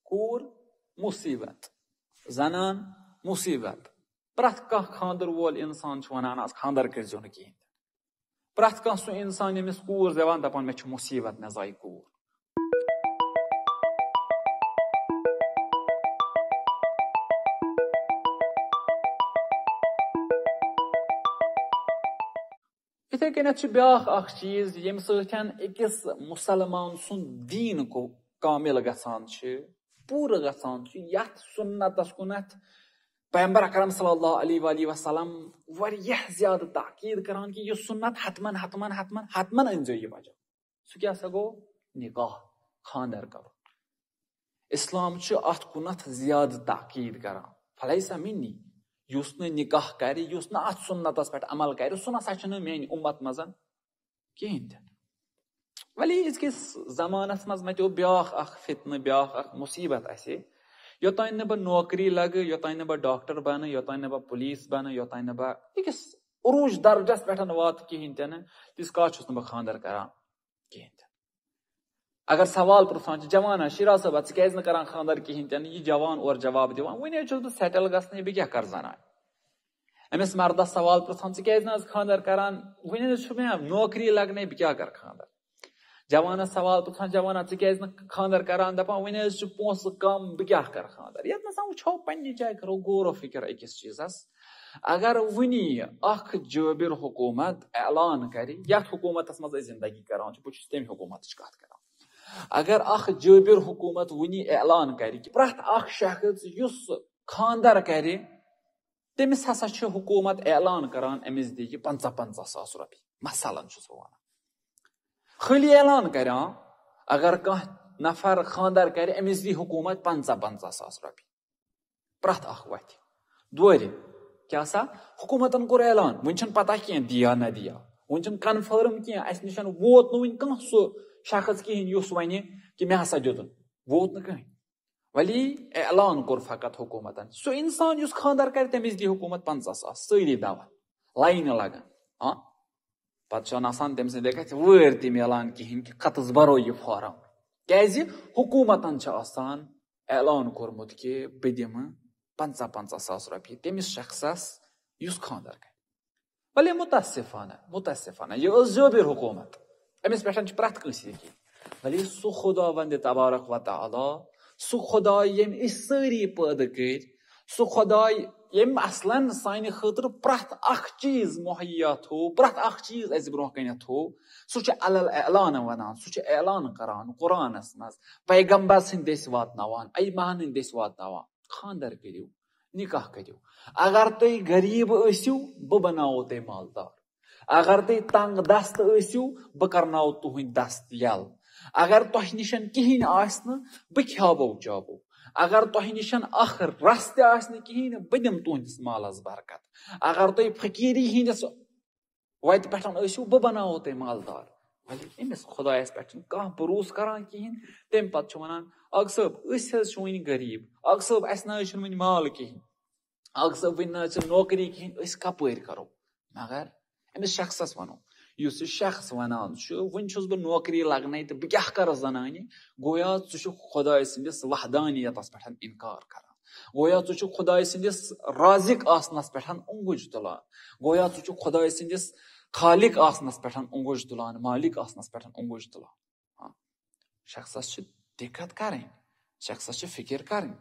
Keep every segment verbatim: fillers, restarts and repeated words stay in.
کوٗر مُصیٖبت، زنان مُصیٖبت۔ پرٛٮ۪تھ کانٛہہ خانٛدر وول اِنسان چھُ وَنان، "آز خانٛدر کٔرۍزیو نہٕ کِہیٖنۍ تہِ۔" پرٛٮ۪تھ کانٛہہ سُہ اِنسان، ییٚمِس کوٗر زٮ۪وان، دَپان، "مےٚ چھُ مُصیٖبت، مےٚ زایہِ کوٗر۔" یِتھَے کٔنٮ۪تھ چھُ بیٛاکھ اَکھ چیٖز، ییٚمہِ سۭتۍ أکِس مُسلمان سُنٛد دیٖن کو-، کامِل گژھان چھُ، پوٗرٕ گژھان چھُ، یَتھ سُنتَس کُنَتھ پیغمبر اکرم صلی اللہ علیہ وآلہ وسلم واریاہ زیادٕ تاکید کران کہِ یہِ سُنت حتمن، حتمن، حتمن، حتمن أنۍزیو یہِ بچو۔ سُہ کیٛاہ سا گوٚو؟ نکاح، خانٛدر کرُن۔ اسلام چھُ اتھ کُنتھ زیادٕ تاکید کران۔ فلیس منی، یُس نہٕ نکاح کرِ، یُس نہٕ اتھ سُنتس پٮ۪ٹھ عمل کرِ، سُہ نسا چھُنہٕ میانہِ اُمت منٛز کِہیٖنۍ تہِ۔ ولی أزکِس زمانس منٛز متیو بیٛاکھ اکھ فتنہٕ، بیٛاکھ اکھ مصیبت اسہِ۔ یوٚتانۍ نہٕ بہٕ نوکری لگہٕ، یوٚتانۍ نہٕ بہٕ ڈاکٹر بنہٕ، یوٚتانۍ نہٕ بہٕ پُلیٖس بنہٕ، یوٚتانۍ نہٕ بہٕ أکِس عروٗج درجس پٮ۪ٹھ واتہٕ کِہیٖنۍ تہِ نہٕ، تیٖتِس کالس چھُس نہٕ بہٕ خانٛدر کران کِہیٖنۍ تہِ نہٕ۔ اگر سوال پرٛژھان چھِ، "جوانا، شیراز صٲبا، ژٕ کیٛازِ نہٕ کران خانٛدر کِہیٖنۍ تہِ نہٕ؟" یہِ جوان اورٕ جواب دِوان، "وۄنۍ حظ چھُس بہٕ سیٹل گژھنٕے، بہٕ کیٛاہ کرٕ زنانہِ؟" أمِس مردس سوال پرٛژھان، "ژٕ کیٛازِ نہٕ حظ خانٛدر کران؟" "وۄنۍ حظ چھُ مےٚ نوکری لگنے، بہٕ کیٛاہ کرٕ خانٛدر؟" جوانس سوال پرٛژھان، "جوانا، ژٕ کیٛازِ نہٕ خانٛدر کران؟" دپان، "وۄنۍ حظ چھُ پونٛسہٕ کم، بہٕ کیٛاہ کرٕ خانٛدر؟" یتھ نسا وٕچھو، پننہِ جایہِ کرو غور و فکر أکِس چیٖزس۔ اگر وُنی اکھ جٲبر حکومت اعلان کرِ، یتھ حکومتس منٛز أسۍ زندگی کران چھِ، بہٕ چھُس تمہِ حکومتٕچ کتھ کران۔ اگر اکھ جٲبر حکومت وُنی اعلان کرِ کہِ پرٛٮ۪تھ اکھ شخص یُس خانٛدر کرِ، تٔمِس ہسا چھِ حکومت اعلان کران، أمِس دِیہِ پنٛژاہ پنٛژاہ ساس رۄپیہِ، مثلاً چھُس بہٕ ونان۔ خٲلی اعلان کران، اگر کانٛہہ نفر خانٛدر کرِ، أمِس دی حکومت پنٛژاہ پنٛژاہ ساس رۄپیہِ۔ پرٛٮ۪تھ اکھ وتھِ دورِ۔ کیٛاہ سا؟ حکومتن کوٚر اعلان، وُنہِ چھَنہٕ پتہ کینٛہہ دِیا نہ دِیا، وُنہِ چھُنہٕ کنفرم کینٛہہ، اسہِ نِش ووت نہٕ وُنہِ کانٛہہ سُہ شخص کِہیٖنۍ یُس ونہِ کہِ مےٚ ہسا دیُتُن، ووت نہٕ کٕہٕنۍ۔ ولی اعلان کوٚر فقط حکومتن، سُہ انسان یُس خانٛدر کرِ، تٔمِس دی حکومت پنٛژاہ ساس، سٲری دوا، لاینہِ لگان۔ ہاں، پتہٕ چھُنہٕ آسان تٔمۍ سٕنٛدِ گژھِ وٲرۍ تہِ میلان کِہیٖنۍ کہِ کتَس بَرو یہِ فارم۔ کیٛازِ؟ حکوٗمتن چھِ آسان اعلان کوٚرمُت کہِ بہٕ دِمہٕ پنٛژاہ پنٛژاہ ساس رۄپیہِ تٔمِس شخصس یُس خانٛدر کرِ۔ ولی متاسفانہ، متاسفانہ، یہِ ٲس جٲبر حکوٗمت، أمِس پٮ۪ٹھ چھُ پرٛٮ۪تھ کٲنٛسہِ یقیٖن۔ ولی سُہ خداوند تبارک و تعالیٰ، سُہ خداے ییٚمۍ أسۍ سٲری پٲدٕ کٔرۍ، سُہ خداے ییٚمۍ اصلاً سانہِ خٲطرٕ پرٛٮ۪تھ اکھ چیٖز مہیا تھوو، پرٛٮ۪تھ اکھ چیٖز اَسہِ برونٛہہ کنٮ۪تھ تھوو، سُہ چھُ علل اعلان ونان، سُہ چھُ اعلان کران قرآنس منٛز، پیغمبر سٕنٛدۍ دٔسۍ واتناوان، ایمان ہٕنٛدۍ دٔسۍ واتناوان، خانٛدر کٔرِو، نکاح کٔرِو۔ اگر تُہۍ غریٖب ٲسِو، بہٕ بناوو تُہۍ مالدار۔ اگر تُہۍ تنگ دست ٲسِو، بہٕ کرناوٕ تُہٕنٛدۍ دست یَلہٕ۔ اگر تۄہہِ نِش کِہیٖنۍ آسہِ نہٕ، بہٕ کھیاوو چاوو۔ اگر تۄہہِ نِش اکھ رس تہِ آسہِ نہٕ کِہیٖنۍ، بہٕ دِمہٕ تُہٕنٛدِس مالس برکت۔ اگر تُہۍ فقیٖری ہٕنٛدِس وتہِ پٮ۪ٹھ ٲسِو، بہٕ بناوو تُہۍ مالدار۔ ولی أمِس خدایس پٮ۪ٹھ چھُنہٕ کانٛہہ بروسہٕ کران کِہیٖنۍ۔ تَمہِ پتہٕ چھُ ونان، "اکھ صٲب، أسۍ حظ چھِ وُنہِ غریٖب۔ اکھ صٲب، اَسہِ نہ حظ چھُنہٕ وُنہِ مال کِہیٖنۍ۔ اکھ صٲب، وُنہِ نہ حظ چھِ نوکری کِہیٖنۍ، أسۍ کپٲرۍ کرو؟" مگر أمِس شخصس ونو، یُس یہِ شخص ونان چھُ، "وُنہِ چھُس بہٕ نوکری لگنے تہٕ بہٕ کیٛاہ کرٕ زنانہِ؟" گویا ژٕ چھُکھ خداے سٕنٛدِس وحدانیتس پٮ۪ٹھ انکار کران۔ گویا ژٕ چھُکھ خداے سٕنٛدِس رازق آسنس پٮ۪ٹھ اونگُج تُلان۔ گویا ژٕ چھُکھ خداے سٕنٛدِس خالق آسنس پٮ۪ٹھ اونگُج تُلان، مالک آسنس پٮ۪ٹھ اونگُج تُلان۔ ہاں، شخصس چھِ دقت کرٕنۍ، شخصس چھِ فکر کرٕنۍ۔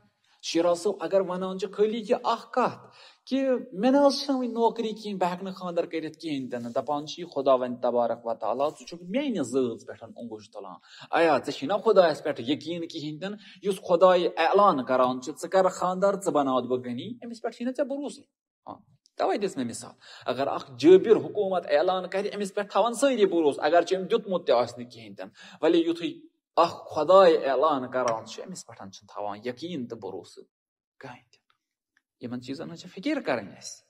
شیراز صٲب اگر ونان چھِ خٲلی کہِ اکھ کتھ کہِ مےٚ نہ حظ چھنہٕ وُنہِ نوکری کِہیٖنۍ، بہٕ ہٮ۪کہٕ نہٕ خانٛدر کٔرِتھ کِہیٖنۍ تہِ نہٕ، دپان چھِ یہِ خداوند تبارک و تعالیٰ، ژٕ چھُکھ میانہِ ذٲژ پٮ۪ٹھ اونگُج تُلان۔ آیا ژےٚ چھُے نہ خدایس پٮ۪ٹھ یقیٖن کِہیٖنۍ تہِ نہٕ؟ یُس خداے اعلان کران چھُ، "ژٕ کر خانٛدر، ژٕ بناوتھ بہٕ غنی"، أمِس پٮ۪ٹھ چھُے نہ ژےٚ بروسٕے؟ ہاں، توے دِژ مےٚ مثال۔ اگر اکھ جٲبر حکومت اعلان کرِ، أمِس پٮ۪ٹھ تھاون سٲری بروسہٕ، اگر چھُ أمۍ دیُتمُت تہِ آسہِ نہٕ کِہیٖنۍ تہِ نہٕ۔ ولی یُتھُے اکھ خداے اعلان کران چھُ، أمِس پٮ۪ٹھ چھُنہٕ تھاوان یقیٖن تہٕ بروسہٕ کٕہٕنۍ تہِ۔ یِمن چیٖزن ہٕنٛز چھِ فکر کرٕنۍ اَسہِ۔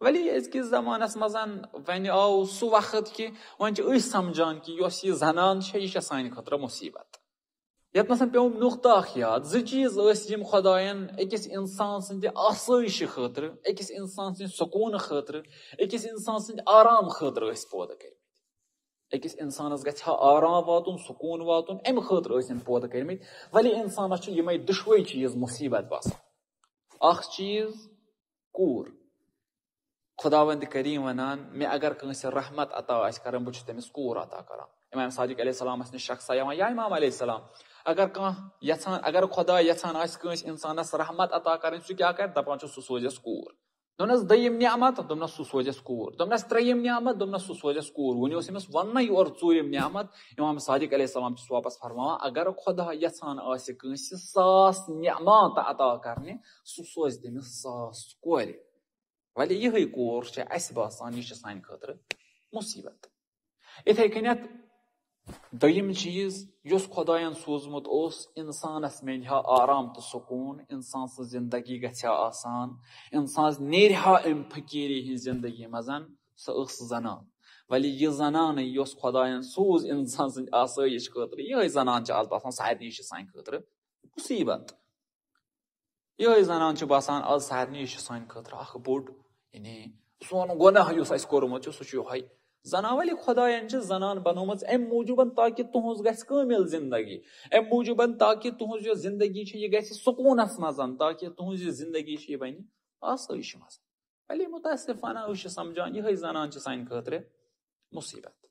ولی أزکِس زمانس منٛز وۄنۍ آو سُہ وقت کہِ وۄنۍ چھِ أسۍ سمجھان کہِ یۄس یہِ زنان چھےٚ، یہِ چھےٚ سانہِ خٲطرٕ مصیبت۔ یتھ منٛز پیوم نقطہٕ اکھ یاد، زٕ چیٖز ٲسۍ یِم خداین أکِس انسان سٕنٛدِ آسٲیشہِ خٲطرٕ، أکِس انسان سٕنٛدِ سکوٗنہٕ خٲطرٕ، أکِس انسان سٕنٛدِ آرام خٲطرٕ ٲسۍ پٲدٕ کٔرمٕتۍ۔ أکِس اِنسانَس گژھِ ہا آرام واتُن، سکوٗن واتُن، اَمہِ خٲطرٕ ٲسۍ أمۍ پٲدٕ کٔرمٕتۍ۔ ولی اِنسانَس چھِ یِمَے دُشوَے چیٖز مُصیٖبت باسان۔ اَکھ چیٖز کوٗر۔ خداوند کریم وَنان، مےٚ اگر کٲنٛسہِ رحمت عطا آسہِ کران، بہٕ چھُس تٔمِس کوٗر عطا کران۔ امام صادق علیہ السلامَس نِش شخصا یِوان، یا امام علیہ السلام، اگر کانٛہہ یژھان، اگر خدا یژھان آسہِ کٲنٛسہِ اِنسانَس رحمت عطا کرٕنۍ، سُہ کیٛاہ کرِ؟ دَپان چھُ، سُہ سوزٮ۪س کوٗر۔ دوٚپنَس، دوٚیِم نعمت؟ دوٚپنَس، سُہ سوزٮ۪س کوٗر۔ دوٚپنَس، ترٛیٚیِم نعمت؟ دوٚپنَس، سُہ سوزٮ۪س کوٗر۔ وۄنۍ اوس أمِس وَننَے یورٕ ژوٗرِم نعمت۔ امام صادق علیہ السلام چھُس واپس فرماوان، اگر خدا یژھان آسہِ کٲنٛسہِ ساس نعمات عطا کرنہِ، سُہ سوزِ تٔمِس ساس کورِ۔ ولی یِہٕے کور چھِ اَسہِ باسان، یہِ چھِ سانہِ خٲطرٕ مُصیٖبت۔ یِتھَے کٔنٮ۪تھ دوٚیِم چیٖز، یُس خۄدایَن سوٗزمُت اوس اِنسانَس، میلہِ ہا آرام تہٕ سکوٗن، اِنسان سٕنٛز زِندگی گژھِ ہا آسان، اِنسان نیرِ ہا اَمہِ فقیٖری ہِنٛز زِندگی منٛز، سۄ ٲس زنان۔ ولی یہِ زنانٕے یۄس خۄدایَن سوٗز اِنسان سٕنٛدِ آسٲیِش خٲطرٕ، یِہوٚے زنان چھِ آز باسان سارنٕے چھِ سانہِ خٲطرٕ مُصیٖبت۔ یِہوٚے زنان چھِ باسان آز سارنٕے، یہِ چھِ سانہِ خٲطرٕ اَکھ بوٚڑ، یعنی سون گۄناہ یُس اَسہِ کوٚرمُت چھُ، سُہ چھُ یِہوٚے۔ زنان، ولی خۄدایَن چھِ زنان بنٲومٕژ اَمہِ موٗجوٗبَن تاکہِ تُہٕنٛز گژھِ کٲمِل زِندگی، اَمہِ موٗجوٗبَن تاکہِ تُہٕنٛز یۄس زِندگی چھِ، یہِ گژھِ سکوٗنَس منٛز، تاکہِ تُہٕنٛز یہِ زِندگی چھِ، یہِ بَنہِ آسٲیِشہِ منٛز۔ ولی مُتاسِفانہ أسۍ چھِ سمجھان، یِہوٚے زنان چھِ سانہِ خٲطرٕ مُصیٖبت۔